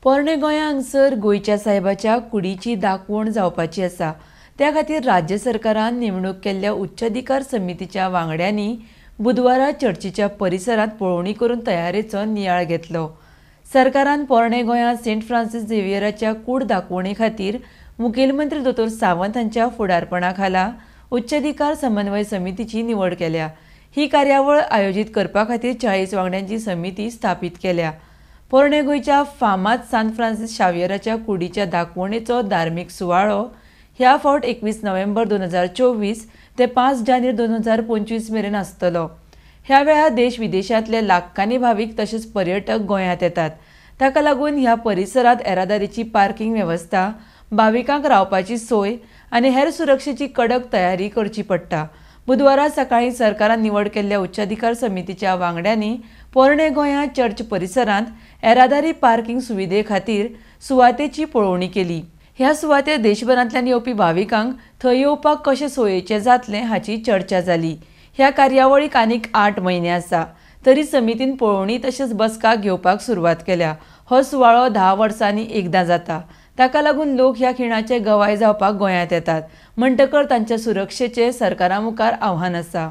पोरणे गोंया हांगसर गोंयच्या साहेबाच्या कुडीची दाखवण जावपाची आसा. त्या खातीर राज्य सरकारान नेमणूक केल्ल्या उच्चाधिकार समितीच्या वांगड्यांनी बुधवारा चर्चीच्या परिसरांत पळोवणी करून तयारेचो नियाळ घेतलो. सरकारान पोरणे गोंयांत सेंट फ्रांसीस झेवियराच्या कूड दाखोवणे खातीर मुखेलमंत्री दोतोर सावंत हांच्या फुडारपणा खाला उच्चाधिकार समन्वय समितीची निवड केल्या. ही कार्यावळ आयोजीत करपा खातीर 40 वांगड्यांची समिती स्थापीत केल्या. पोरणे गोंयच्या फामाद सांत फ्रांसीस शावियराच्या कुडीच्या दाखोवणेचो धार्मीक सुवाळो ह्या फावट 21 नोव्हेंबर 2024 ते 5 जानेर 2025 मेरेन आसतलो. ह्या वेळार देश विदेशांतले लाखांनी भावीक तशेंच पर्यटक गोंयांत येतात. ताका लागून ह्या परिसरांत येरादारीची पार्किंग वेवस्था, भाविकांक रावपाची सोय आनी हेर सुरक्षेची कडक तयारी करची पडटा. बुधवारा सकाळीं सरकारान निवड केल्ल्या उच्चाधिकार समितीच्या वांगड्यांनी पोरणे गोंया चर्च परिसरांत येरादारी पार्किंग सुविधे खातीर सुवातेची पळोवणी केली. ह्या सुवातेर देशभरांतल्यान येवपी भाविकांक थंय येवपाक कशें सोयेचें जातलें हाची चर्चा जाली. ह्या कार्यावळीक आनीक 8 म्हयने आसा तरी समितीन पळोवणी तशेंच बसका घेवपाक सुरवात केल्या. हो सुवाळो 10 वर्सांनी एकदां जाता. ताका लागून लोक ह्या खिणाचे गवाय जावपाक गोंयांत येतात. म्हणटकर तांच्या सुरक्षेचें सरकारा मुखार आव्हान आसा.